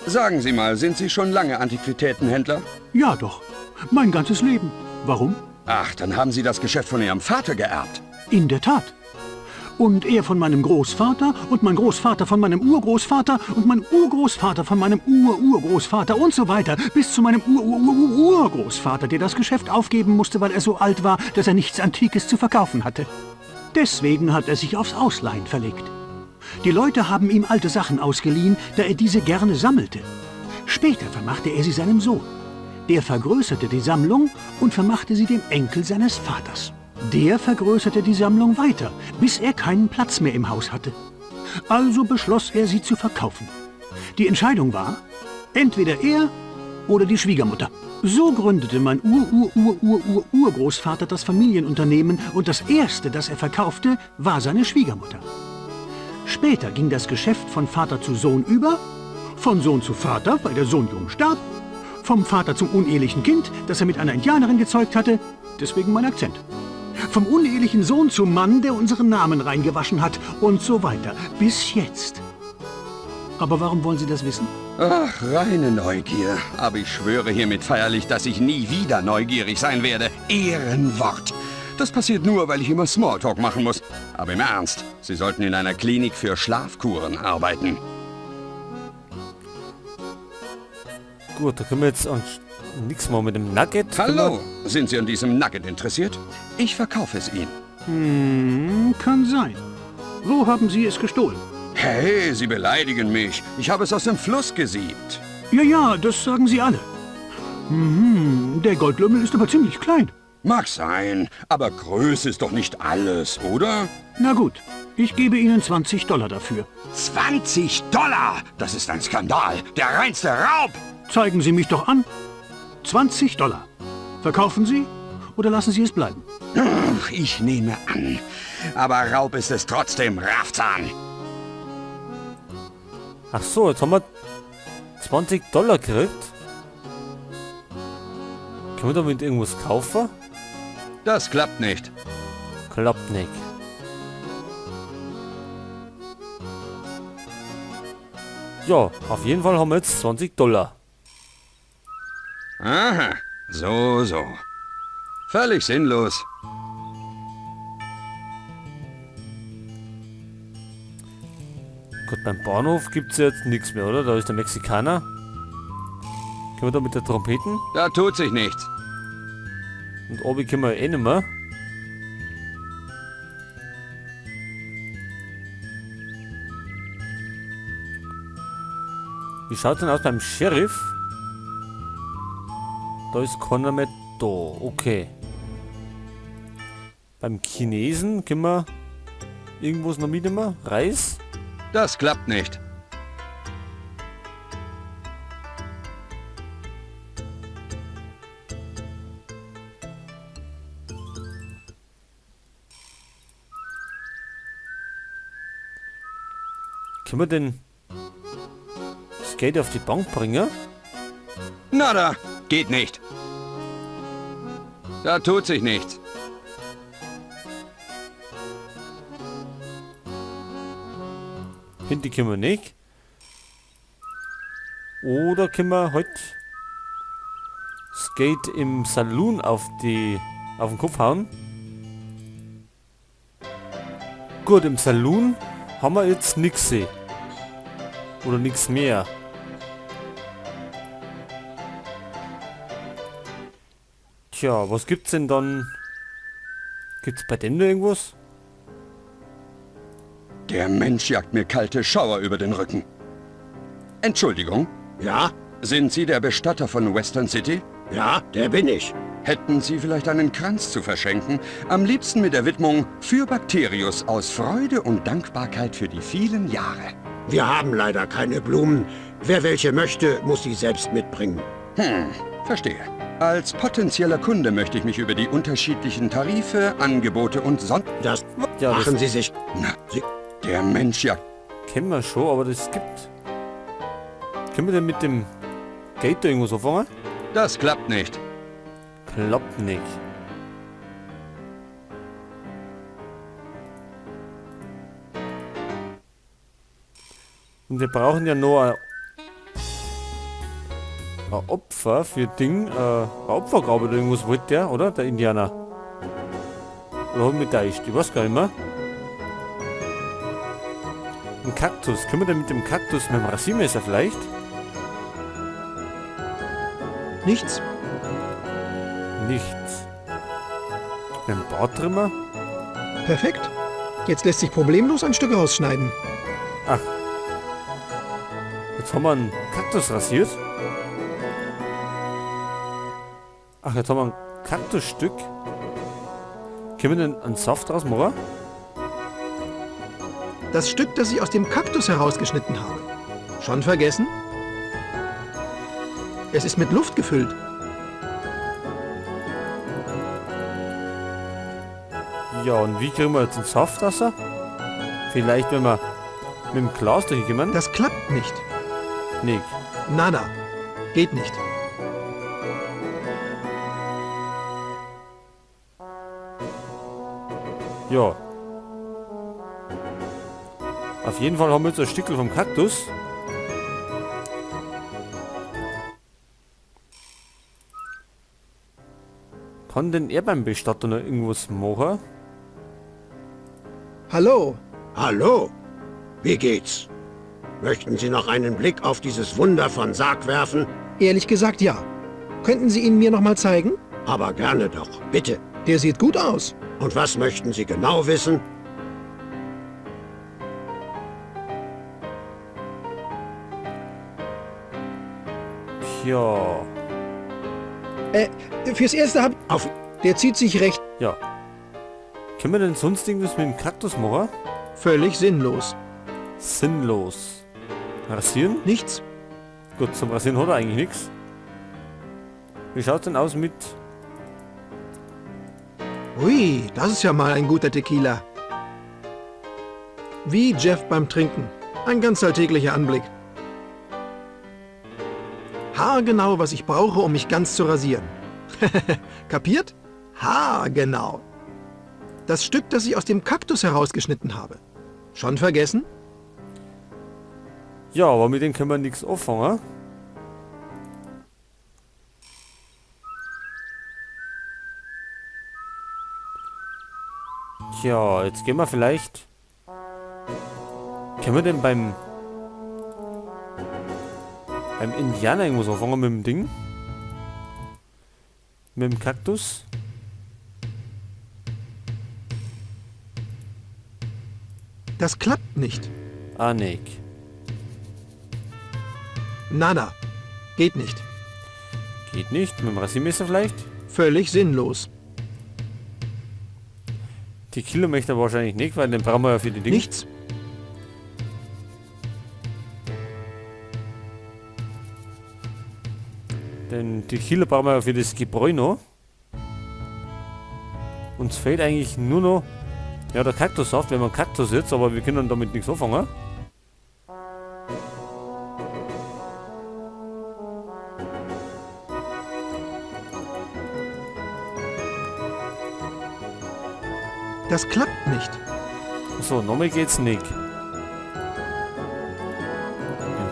Sagen Sie mal, sind Sie schon lange Antiquitätenhändler? Ja doch, mein ganzes Leben. Warum? Ach, dann haben Sie das Geschäft von Ihrem Vater geerbt. In der Tat. Und er von meinem Großvater und mein Großvater von meinem Urgroßvater und mein Urgroßvater von meinem Ururgroßvater und so weiter, bis zu meinem Ururururgroßvater, der das Geschäft aufgeben musste, weil er so alt war, dass er nichts Antikes zu verkaufen hatte. Deswegen hat er sich aufs Ausleihen verlegt. Die Leute haben ihm alte Sachen ausgeliehen, da er diese gerne sammelte. Später vermachte er sie seinem Sohn. Der vergrößerte die Sammlung und vermachte sie dem Enkel seines Vaters. Der vergrößerte die Sammlung weiter, bis er keinen Platz mehr im Haus hatte. Also beschloss er, sie zu verkaufen. Die Entscheidung war, entweder er oder die Schwiegermutter. So gründete mein Ur-Ur-Ur-Ur-Ur-Urgroßvater das Familienunternehmen und das Erste, das er verkaufte, war seine Schwiegermutter. Später ging das Geschäft von Vater zu Sohn über, von Sohn zu Vater, weil der Sohn jung starb, vom Vater zum unehelichen Kind, das er mit einer Indianerin gezeugt hatte, deswegen mein Akzent. Vom unehelichen Sohn zum Mann, der unseren Namen reingewaschen hat und so weiter. Bis jetzt. Aber warum wollen Sie das wissen? Ach, reine Neugier. Aber ich schwöre hiermit feierlich, dass ich nie wieder neugierig sein werde. Ehrenwort. Das passiert nur, weil ich immer Smalltalk machen muss. Aber im Ernst, Sie sollten in einer Klinik für Schlafkuren arbeiten. Gut, da können wir jetzt nichts mehr mit dem Nugget. Hallo, sind Sie an diesem Nugget interessiert? Ich verkaufe es Ihnen. Hm, kann sein. Wo haben Sie es gestohlen? Hey, Sie beleidigen mich. Ich habe es aus dem Fluss gesiebt. Ja, ja, das sagen Sie alle. Mhm, der Goldlümmel ist aber ziemlich klein. Mag sein, aber Größe ist doch nicht alles, oder? Na gut, ich gebe Ihnen $20 dafür. $20? Das ist ein Skandal, der reinste Raub! Zeigen Sie mich doch an. $20. Verkaufen Sie oder lassen Sie es bleiben? Ich nehme an. Aber Raub ist es trotzdem, Raffzahn. Ach so, jetzt haben wir $20 gekriegt. Können wir damit irgendwas kaufen? Das klappt nicht. Klappt nicht. Ja, auf jeden Fall haben wir jetzt $20. Aha, so, so. Völlig sinnlos. Gut, beim Bahnhof gibt's ja jetzt nichts mehr, oder? Da ist der Mexikaner. Können wir da mit der Trompeten? Da tut sich nichts. Und oben können wir eh nicht mehr. Wie schaut's denn aus beim Sheriff? Da ist keiner mehr da. Okay. Beim Chinesen können wir irgendwas noch mitnehmen? Reis? Das klappt nicht. Können wir denn das Geld auf die Bank bringen? Nada, geht nicht. Da tut sich nichts. Hinten können wir nicht. Oder können wir heute das Geld im Saloon auf den Kopf hauen? Gut, im Saloon haben wir jetzt nix. Oder nix mehr. Tja, was gibt's denn dann? Gibt's bei dem noch irgendwas? Der Mensch jagt mir kalte Schauer über den Rücken. Entschuldigung? Ja? Sind Sie der Bestatter von Western City? Ja, der bin ich. Hätten Sie vielleicht einen Kranz zu verschenken? Am liebsten mit der Widmung für Bakterius aus Freude und Dankbarkeit für die vielen Jahre. Wir haben leider keine Blumen. Wer welche möchte, muss sie selbst mitbringen. Hm, verstehe. Als potenzieller Kunde möchte ich mich über die unterschiedlichen Tarife, Angebote und Das ja, machen Sie sich... Na, Sie der Mensch ja... Kennen wir schon, aber das gibt... Können wir denn mit dem Geld da irgendwas anfangen? Das klappt nicht. Klappt nicht. Und wir brauchen ja noch ein Opfer für Ding. Ein Opfergabe oder irgendwas wollte der, oder? Der Indianer. Oder hab ich mich getäuscht? Ich weiß gar nicht mehr. Ein Kaktus. Können wir denn mit dem Kaktus, mit dem Rasiermesser vielleicht? Nichts. Nichts. Mit dem Barttrimmer? Perfekt. Jetzt lässt sich problemlos ein Stück rausschneiden. Ach. Jetzt haben wir einen Kaktus rasiert. Ach, jetzt haben wir ein Kaktusstück. Können wir denn einen Saft draus machen? Das Stück, das ich aus dem Kaktus herausgeschnitten habe. Schon vergessen? Es ist mit Luft gefüllt. Ja, und wie kriegen wir jetzt den Saft raus? Vielleicht, wenn wir mit dem Glas da hinkommen? Das klappt nicht. Nicht. Nada. Geht nicht. Ja. Auf jeden Fall haben wir jetzt ein Stückel vom Kaktus. Kann denn er beim Bestatter noch irgendwas machen? Hallo. Hallo. Wie geht's? Möchten Sie noch einen Blick auf dieses Wunder von Sarg werfen? Ehrlich gesagt, ja. Könnten Sie ihn mir noch mal zeigen? Aber gerne doch, bitte. Der sieht gut aus. Und was möchten Sie genau wissen? Tja. Fürs Erste hab... Auf... Der zieht sich recht... Ja. Können wir denn sonst irgendwas mit dem Kaktus machen? Völlig sinnlos. Sinnlos. Rasieren? Nichts. Gut, zum Rasieren hat er eigentlich nichts. Wie schaut's denn aus mit... Ui, das ist ja mal ein guter Tequila. Wie Jeff beim Trinken. Ein ganz alltäglicher Anblick. Haargenau, was ich brauche, um mich ganz zu rasieren. Kapiert? Haargenau. Das Stück, das ich aus dem Kaktus herausgeschnitten habe. Schon vergessen? Ja, aber mit dem können wir nichts anfangen. Tja, jetzt gehen wir vielleicht... Können wir denn beim Indianer irgendwas anfangen mit dem Ding? Mit dem Kaktus? Das klappt nicht. Ah, nee. Nada. Geht nicht. Geht nicht? Mit dem Rasiermesser vielleicht? Völlig sinnlos. Die Kilo möchte er wahrscheinlich nicht, weil den brauchen wir ja für die Dinge. Nichts. Denn die Kilo brauchen wir ja für das Gebräu noch. Uns fehlt eigentlich nur noch, ja, der Kaktussaft, wenn man Kaktus jetzt, aber wir können damit nichts anfangen. Das klappt nicht. So, nochmal geht's nicht.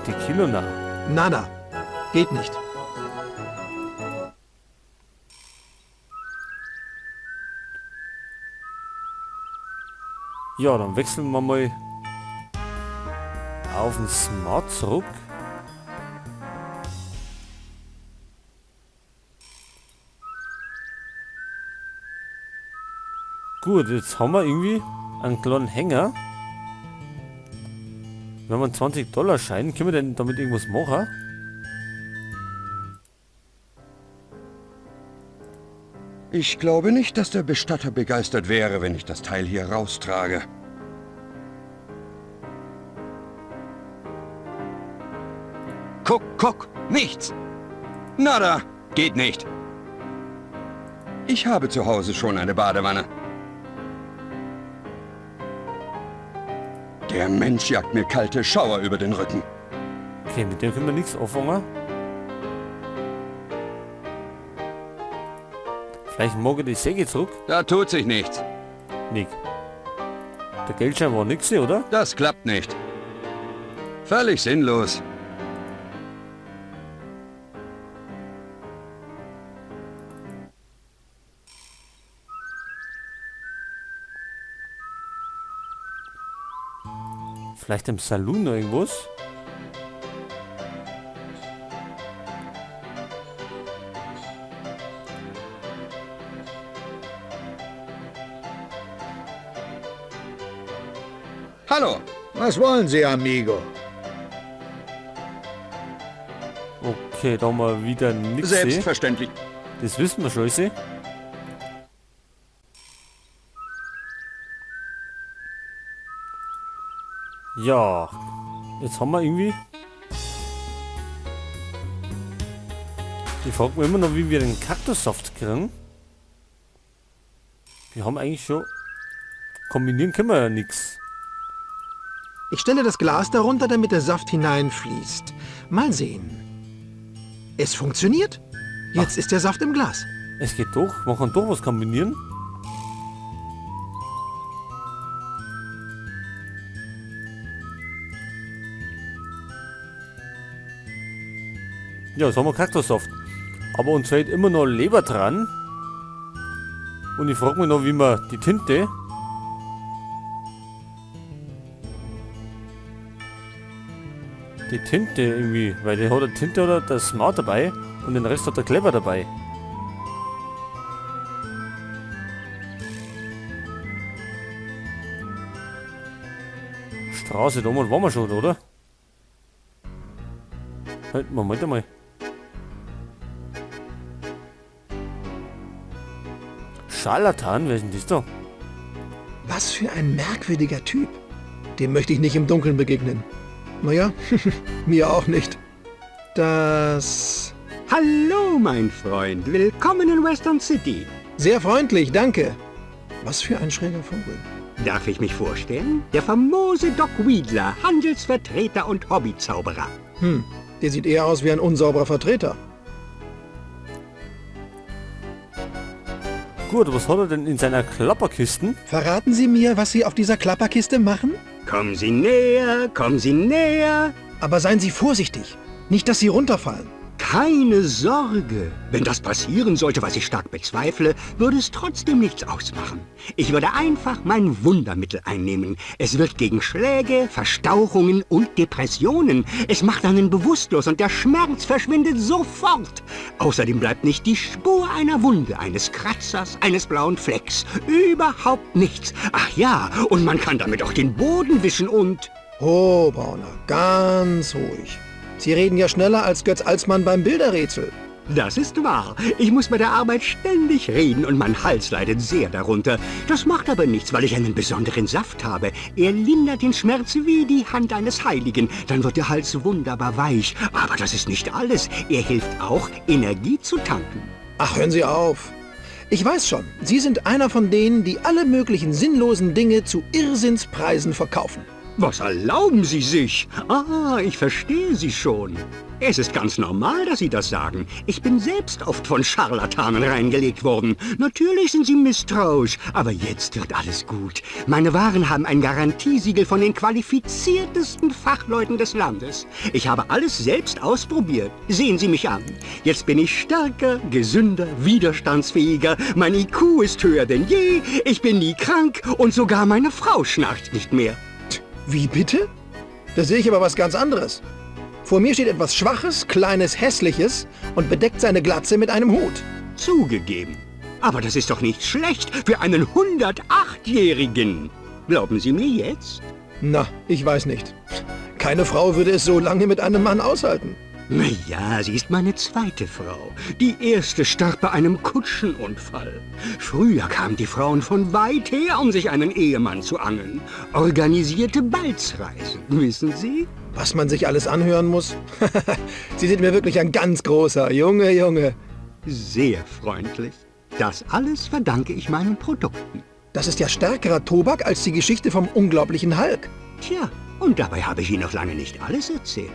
Die Kilo nach. Nada. Geht nicht. Ja, dann wechseln wir mal auf den Smart zurück. Gut, jetzt haben wir irgendwie einen kleinen Hänger. Wir haben einen 20-Dollar-Schein. Können wir denn damit irgendwas machen? Ich glaube nicht, dass der Bestatter begeistert wäre, wenn ich das Teil hier raustrage. Guck, guck, nichts! Nada, geht nicht. Ich habe zu Hause schon eine Badewanne. Der Mensch jagt mir kalte Schauer über den Rücken. Okay, mit dem können wir nichts anfangen. Vielleicht mag ich die Säge zurück. Da tut sich nichts. Nick. Der Geldschein war nix, oder? Das klappt nicht. Völlig sinnlos. Vielleicht im Saloon noch irgendwas? Hallo! Was wollen Sie, Amigo? Okay, da haben wir wieder nichts. Selbstverständlich. Das wissen wir schon, ich. Ja, jetzt haben wir irgendwie... Ich frage mich immer noch, wie wir den Kaktussaft kriegen. Wir haben eigentlich schon... Kombinieren können wir ja nichts. Ich stelle das Glas darunter, damit der Saft hineinfließt. Mal sehen. Es funktioniert. Jetzt ist der Saft im Glas. Es geht doch. Man kann doch was kombinieren. Ja, jetzt haben wir Kaktussaft. Aber uns fehlt immer noch Leber dran. Und ich frage mich noch, wie man die Tinte... Die Tinte irgendwie, weil der hat eine Tinte oder das Smart dabei und den Rest hat der Clever dabei. Straße, da waren wir schon, oder? Halt, Moment einmal. Scharlatan, wer ist denn das da? Was für ein merkwürdiger Typ. Dem möchte ich nicht im Dunkeln begegnen. Naja, mir auch nicht. Das... Hallo, mein Freund. Willkommen in Western City. Sehr freundlich, danke. Was für ein schräger Vogel. Darf ich mich vorstellen? Der famose Doc Wiedler, Handelsvertreter und Hobbyzauberer. Hm, der sieht eher aus wie ein unsauberer Vertreter. Gut, was hat er denn in seiner Klapperkiste? Verraten Sie mir, was Sie auf dieser Klapperkiste machen? Kommen Sie näher, kommen Sie näher. Aber seien Sie vorsichtig. Nicht, dass Sie runterfallen. Keine Sorge. Wenn das passieren sollte, was ich stark bezweifle, würde es trotzdem nichts ausmachen. Ich würde einfach mein Wundermittel einnehmen. Es wirkt gegen Schläge, Verstauchungen und Depressionen. Es macht einen bewusstlos und der Schmerz verschwindet sofort. Außerdem bleibt nicht die Spur einer Wunde, eines Kratzers, eines blauen Flecks. Überhaupt nichts. Ach ja, und man kann damit auch den Boden wischen und... Oh, Brauner, ganz ruhig. Sie reden ja schneller als Götz Alsmann beim Bilderrätsel. Das ist wahr. Ich muss bei der Arbeit ständig reden und mein Hals leidet sehr darunter. Das macht aber nichts, weil ich einen besonderen Saft habe. Er lindert den Schmerz wie die Hand eines Heiligen. Dann wird der Hals wunderbar weich. Aber das ist nicht alles. Er hilft auch, Energie zu tanken. Ach, hören Sie auf. Ich weiß schon, Sie sind einer von denen, die alle möglichen sinnlosen Dinge zu Irrsinnspreisen verkaufen. Was erlauben Sie sich? Ah, ich verstehe Sie schon. Es ist ganz normal, dass Sie das sagen. Ich bin selbst oft von Scharlatanen reingelegt worden. Natürlich sind sie misstrauisch, aber jetzt wird alles gut. Meine Waren haben ein Garantiesiegel von den qualifiziertesten Fachleuten des Landes. Ich habe alles selbst ausprobiert. Sehen Sie mich an. Jetzt bin ich stärker, gesünder, widerstandsfähiger. Mein IQ ist höher denn je. Ich bin nie krank und sogar meine Frau schnarcht nicht mehr. Wie bitte? Da sehe ich aber was ganz anderes. Vor mir steht etwas Schwaches, Kleines, Hässliches und bedeckt seine Glatze mit einem Hut. Zugegeben. Aber das ist doch nicht schlecht für einen 108-Jährigen. Glauben Sie mir jetzt? Na, ich weiß nicht. Keine Frau würde es so lange mit einem Mann aushalten. Na ja, sie ist meine zweite Frau. Die erste starb bei einem Kutschenunfall. Früher kamen die Frauen von weit her, um sich einen Ehemann zu angeln. Organisierte Balzreisen, wissen Sie? Was man sich alles anhören muss? Sie sind mir wirklich ein ganz großer Junge, Junge. Sehr freundlich. Das alles verdanke ich meinen Produkten. Das ist ja stärkerer Tobak als die Geschichte vom unglaublichen Hulk. Tja, und dabei habe ich Ihnen noch lange nicht alles erzählt.